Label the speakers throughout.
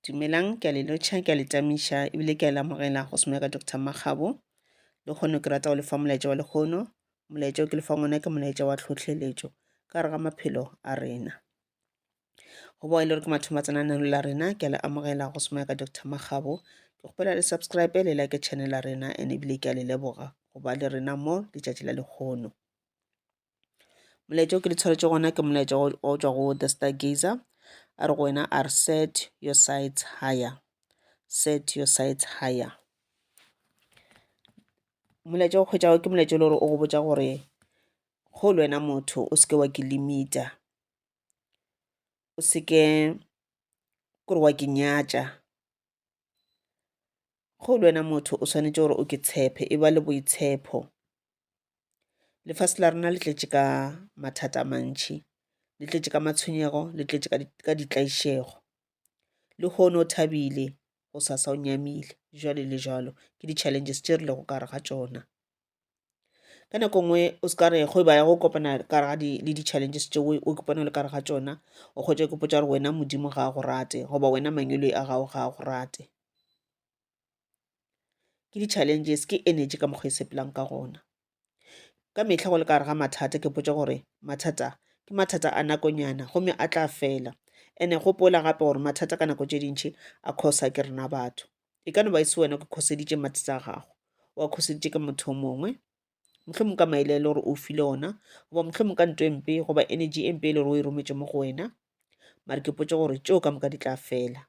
Speaker 1: Dumelang, ke a le lotšha, ke a le tamiša ebile ke a le amogela go Semoya ka Doctor Makgabo. Lehono ke rata go le fa molaetša wa lehono. Molaetša o ke le fang ona ke molaetša wa tlhohleletšo ka gare ga maphelo a rena. Go bao e le gore ke mathomo a tsena lenaneo la rena, ke a le amogela go Semoya ka Doctor Makgabo. Ke kgopela le subscribe le like channel ya rena and ebile ke a le leboga go ba le rena mo letšatši la lehono. Molaetša o ke le tshwaretše gona ke molaetša o tšwa go The Star Gazer. A re go wena a re set your sights higher. Set your sights higher. Molaetša o hwetšago ke molaetša e le gore o go botša gore go le wena motho o seke wa ke limita. O seke kore wa ke nyatša. Go le wena motho o swanetše gore o ke tshepe, e ba le boitshepo. Lefase la rena le tletše ka mathata a mantši, le tletše ka matshwenyego, le tletše ka ditlaišego. Lehono o thabile, gosasa o nyamile, jwalo le jwalo. Ke di-challenges tše re lego ka gare ga tšona. Ka nako e nngwe o se ka re go e ba ya go kopana ka gare ga le di-challenges tšeo o kopana le ka gare ga tšona, o hwetša o ipotša gore wena Modimo ga a go rate goba wena mangwele a gago ga a go rate. Ke di-challenges, ke energy ka mokgwa e sepelang ka gona. Ka mehla go le ka gare ga mathata ke ipotša gore mathata ke mathata a nakonyana gomme a tla fela. And-e gopola gape gore mathata ka nako tše dintši a cause-a ke rena batho. E ka no ba e se wena o cause-editše mathata a gago, o a cause-editše ke motho o mongwe. Mohlomong ka maele a e le gore o file ona, goba mohlomong ka ntho e mpe goba energy e mpe e le gore o e rometše mo go wena. Mare ke ipotša gore tšeo ka moka di tla fela.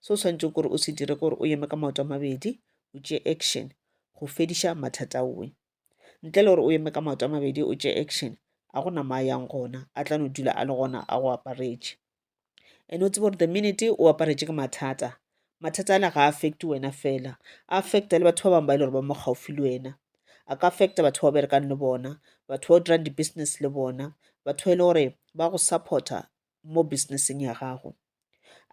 Speaker 1: Se o swanetšego gore o se dire ke gore o eme ka maoto a mabedi, o tšee action go fediša mathata aowe. Ntle le gore o eme ka maoto a mabedi o tšee action, a go na mo a yang gona, a tla no dula a le gona a go aparetše. And o tsebe gore the minute o aparetše ke mathata, mathata ale ga a affect wena fela, a affecta le batho ba bangwe ba e le gore ba mo gaufi le wena. A ka affecta batho ba o berekang le bona, batho ba o dirang di-business le bona, batho ba e le gore ba go supporta mo business-eng ya gago.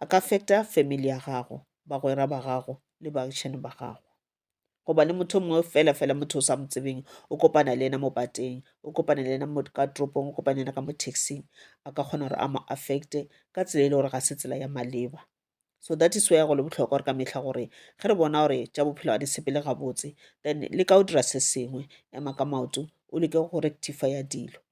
Speaker 1: A ka affecta family ya gago, bagwera ba gago le baagišani ba gago. Goba le motho o mongwe fela fela motho o sa mo tsebeng, o kopana le yena mo pateng, o kopana le yena mo ka toropong, o kopana le yena ka mo taxi-ing, a ka kgona gore a mo affect-e ka tsela e le gore ga se tsela ya maleba. So that is why go le bohlokwa gore ka mehla gore ge re bona gore tša bophelo ga di sepele gabotse, then leka go dira se sengwe, ema ka maoto o leke go rectify-a dilo.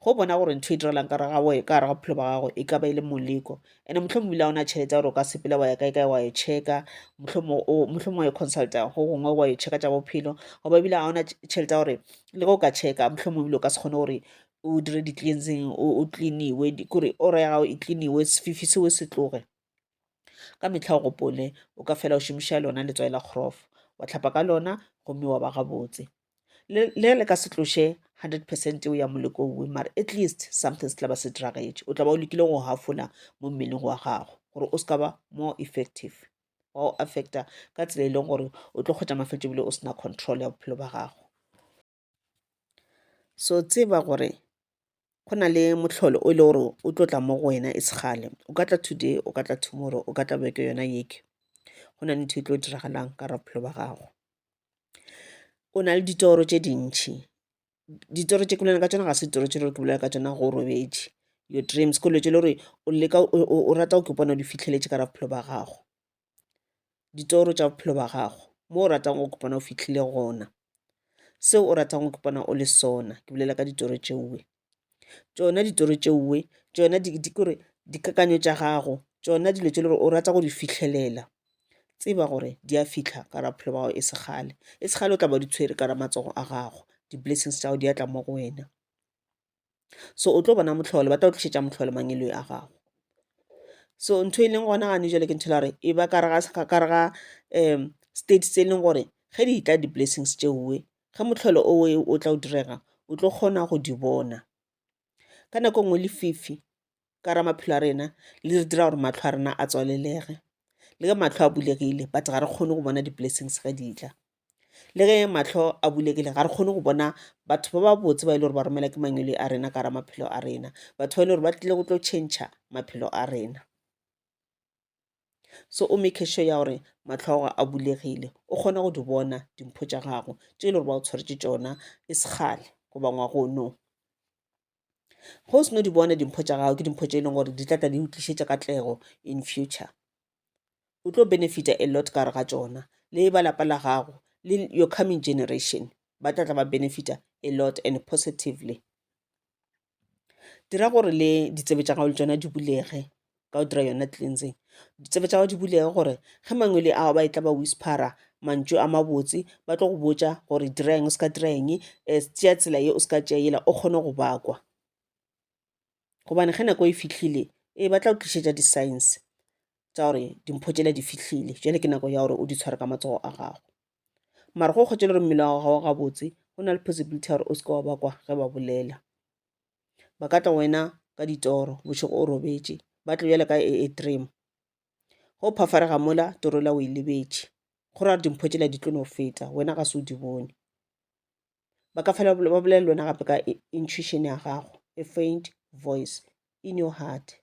Speaker 1: Go bona gore ntho e direlang ka gare ga bophelo ba gago e ka ba e le moleko and-e mohlomongwe ebile ga o na tšhelete ya gore o ka sepela wa ya kae kae wa yo check-a, mohlomongwe wa yo consult-a go gongwe wa yo check-a tša bophelo goba ebile ga o na tšhelete ya gore le ge o ka check-a mohlomongwe ebile o ka se kgone gore o dire di-cleansing o clean-iwe kore aura ya gago e clean-iwe sefifi seo se tloge. Ka mehla o gopole o ka fela o šomiša lona letswai la kgorofo wa hlapa ka lona gomme wa ba gabotse. Le ge le ka se tloše 100% yeo ya moleko owe mara at least something se tla ba se diragetše. O tla ba o lekile go hafola mo mmeleng wa gago gore o se ka ba more effective wa o affecta ka tsela e leng gore o tlo kgotsa mafeletšo ebile o se na control ya bophelo ba gago. So tseba gore go na le mohlolo o e le gore o tlo tla mo go wena e se kgale. O ka tla today, o ka tla tomorrow, o ka tla beke yona yeke. Go na le ntho e tlo diragalang ka gare ga bophelo ba gago. O na le ditoro tše dintši. Ditoro tše ke bolelang ka tšona ga se ditoro tše ke bolela ka tšona go robetše. Your dreams ke dilo tše e le gore o leka o rata go ipona o di fihleletše ka gare ga bophelo ba gago. Ditoro tša bophelo ba gago, mo o ratang go kopana o fihlile gona, seo o ratang go kopana o le sona, ke bolela ka ditoro tšeoe. Tšona ditoro tšeoe, tšona di kore dikakanyo tša gago, tšona dilo tše le gore o rata go di fihlelela, tseba gore di a fihla ka gare ga bophelo ba gago e se kgale. E se kgale o tla ba o di tshwere ka gare ga matsogo a gago, di-blessings tša gago di a tla mo go wena. So o tlo bona mohlolo, ba tla go tlišetša mohlolo mangwelwe a gago. So ntho e leng gona gane jwale ke ntho e le gore e ba ka gare ga state se e leng gore ge di tla di-blessings tšeoe, ge mohlolo owe o tla o direga, o tlo kgona go di bona. Ka nako e nngwe lefifi ka gare ga maphelo a rena le re dira gore mahlo a rena a tswalelege. Le ge mahlo a bulegile but ga re kgone go bona di-blessings ge di tla. Le ge mahlo a bulegile ga re kgone go bona batho ba ba botse ba e le gore ba romela ke mangwele a rena ka gare ga maphelo a rena, batho ba e le gore ba tlile go tlo tšhentšha maphelo a rena. So o make sure ya gore mahlo a gago a bulegile, o kgone go di bona dimpho tša gago tše e le gore ba o tshwaretše tšona e se kgale goba ngwaga ono. Ge o seno di bona dimpho tša gago, ke dimpho tše e leng gore di tla tla di o tlišetša katlego in future. O tlo benefita a lot ka gare ga tšona, le ba lapa la gago, le your coming generation ba tla tla ba benefita a lot and positively. Dira gore le ditsebe tša gago le tšona di bulege ka go dira yona cleansing. Ditsebe tša gago di bulege gore ge mangwele ao ba etla ba whispera mantšu a mabotse, ba tlo go botša gore dira eng o se ka dira eng, eh, tšea tsela ye o se ka tšea yela, o kgone go ba kwa. Gobane ge nako e fihlile, ee, ba tla go tlišetša di-signs tša gore dimpho tšela di fihlile, bjale ke nako ya gore o di tshware ka matsogo a gago. Mara go kgotše le gore mmele wa gago ga o gabotse, go na le possibility ya gore o se ke wa ba kwa ge ba bolela. Ba ka tla wena ka ditoro bošego o robetše, ba tlo bjale ka a dream. Ge o phafarega mola, toro yela o e lebetše. Go ra gore dimpho tšela di tlo no feta, wena ga se o di bone. Ba ka fela ba bolela le wena gape ka intuition ya gago, a faint voice in your heart.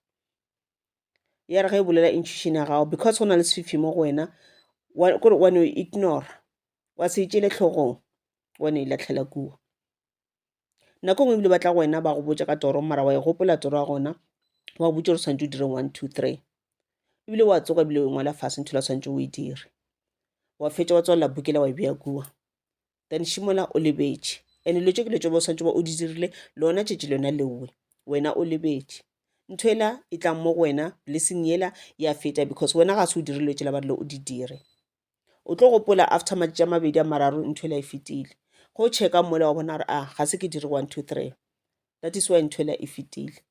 Speaker 1: Ya re ge e bolela intuition ya gago, because go na le sefifi mo go wena, kore wa no e ignora, wa se e tšele hlogong, wa no e lahlela kua. Nako e nngwe ebile ba tla go wena ba go botša ka toro, mara wa e gopola toro ya gona, wa botša gore o swanetše o dire 1, 2, 3. Ebile wa tsoga ebile o e ngwala fase ntho la swanetše o e dire. Wa fetša wa tswalela buka yela wa e bea kua. Then šimola o lebetše. And dilo tše ke dilo tše ba o swanetše ba o di dirile lona tšatši lona leowe. Wena o lebetše. Ntho ela e tlang mo go wena, blessing yela ya feta because wena ga se o dire dilo tšela ba rile o di dire. O tlo gopola after matšatši a mabedi a mararo ntho ela e fetile. Ge o checka mola wa bona gore ah ga se ke dire 1, 2, 3. That is why ntho ela e fetile.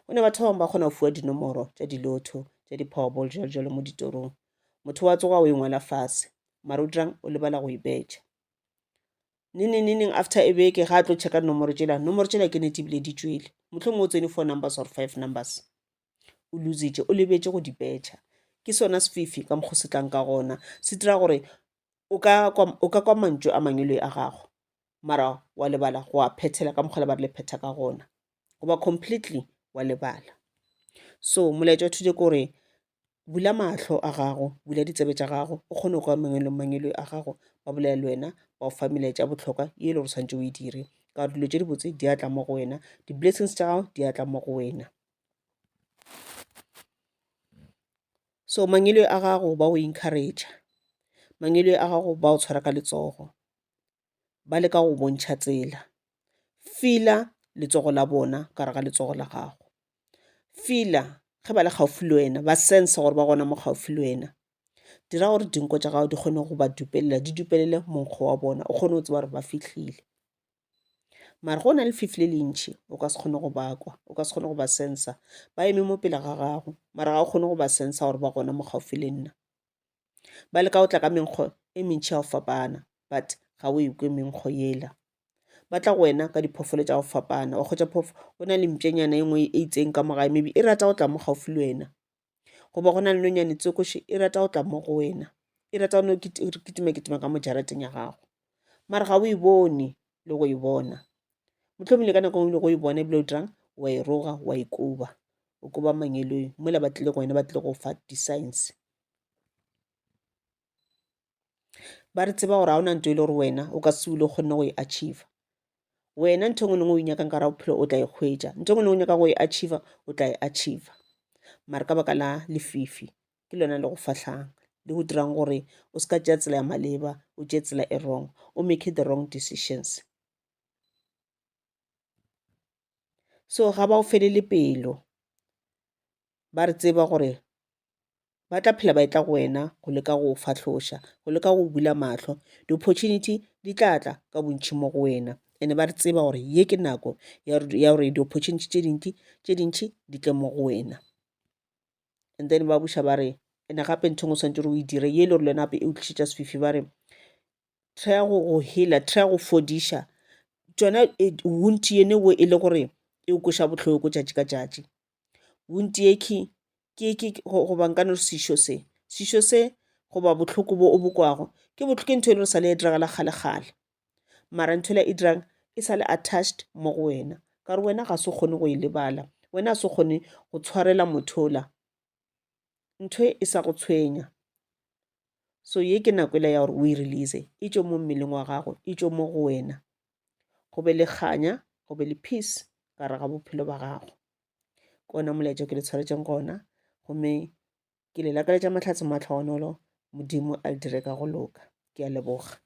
Speaker 1: Go ne batho ba bangwe ba kgona go fiwa dinomoro tša di-lotto, tša di-powerball jalo jalo mo ditorong. Motho wa tsoga o e ngwala fase, mara o dirang o lebala go e betšha. Neneng neneng after e beke ga a tlo checka dinomoro tšela, nomoro tšela ke nete ebile di tšwele. Mohlomongwe o tsene 4 numbers or 5 numbers. O lositše, o lebetše go di betšha. Ke sona sefifi ka mokgo se tlang ka gona. Se dira gore o ka kwa, o ka kwa mantšu a mangweloi a gago, mara wa lebala go a phethela ka mokgwa le ba re le phetha ka gona. Goba completely wa lebala. So molaetša wa thuto ke gore bula mahlo a gago, bula ditsebe tša gago, o kgone go kwa mangwelo mangweloi a gago ba bolela le wena, ba go fa melaetša ya bohlokwa ye e le gore o swanetše o e dire. Ka gore dilo tše dibotse di a tla mo go wena, di-blessings tša gago di a tla mo go wena. So mangweloi a gago ba go encourage-a, mangweloi a gago ba go tshwara ka letsogo, ba leka go bontšha tsela. Feel-a letsogo la bona ka gare ga letsogo la gago. Feel-a ge ba le kgaufsi le wena, ba sense gore ba gona mo kgaufsi le wena. Dira gore dinko tša gago di kgone go ba dupelela, di dupelele monkgo wa bona, o kgone go tseba gore ba fihlile. Mara ge o na le lefifi le lentši, o ka se kgone go ba kwa, o ka se kgone go ba sensa. Ba eme mo pele ga gago, mara ga o kgone go ba sensa gore ba gona mo kgaufsi le nna. Ba leka go tla ka menkgo e mentši ya go fapana, but ga o e kwe menkgo yela. Ba tla go wena ka diphoofolo tša go fapana, wa hwetša go na le mpšanyana e nngwe e itseng ka mo gae, maybe e rata go tla mo kgaufsi le wena. Goba go na le nonyane tsokoše e rata go tla mo go wena, e rata go no kitima-kitima ka mo jarateng ya gago, mara ga o e bone le go e bona. Mohlomongwe le ka nako e nngwe le go e bona ebile o dirang, wa e roga, wa e koba, o koba mangeloi mola ba tlile go wena ba tlile go fa di-signs. Ba re tseba gore ga ona ntho e le gore wena o ka se o kgonne go e achiever. Wena ntho e nngwe le nngwe o e nyakang ka gare ga bophelo o tla e hwetša, ntho e nngwe le nngwe o nyakang go e achiever o tla e achiever. Mara ka baka la lefifi ke lona le go fahlang, le go dirang gore o se ka tšea tsela ya maleba, o tšee tsela e wrong, o make the wrong decisions. So ga ba o felele pelo, ba re tseba gore ba tla phela ba etla go wena go leka go fahloša, go leka go bula mahlo. Di-opportunity di tla tla ka bontši mo go wena, and-e ba re tseba gore ye ke nako ya gore di-opportunity tše dintši tše dintši di tle mo go wena. And then ba buša ba re, and-e gape ntho e nngwe o swanetše gore o e dire ye e le gore le wena gape e o tlišetša sefifi, ba re try go go healer, try go fodiša tšona wound yene wo e le gore e o kweša bohloko tšatši ka tšatši. Wound ye ke ke ke goba nka no re sešo se, sešo se goba bohloko bo o bo kwago ke ke ntho e le gore sa le e diragala kgale-kgale. Mara ntho e e dirang e sa le attached mo go wena ka gore wena ga se o kgone go e lebala, wena ga se o kgone go tshwarela motho ola. Ntho e e sa go tshwenya. So ye ke nako ela ya gore o e release, e tšwe mo mmeleng wa gago, e tšwe mo go wena. Go be le kganya, go be le peace ka gare ga bophelo ba gago. Ke ona molaetša ke le tshwaretšeng gona, gomme. Ke le lakaletša mahlatse mahlonolo, Modimo a le dire ka go loka. Ke a leboga.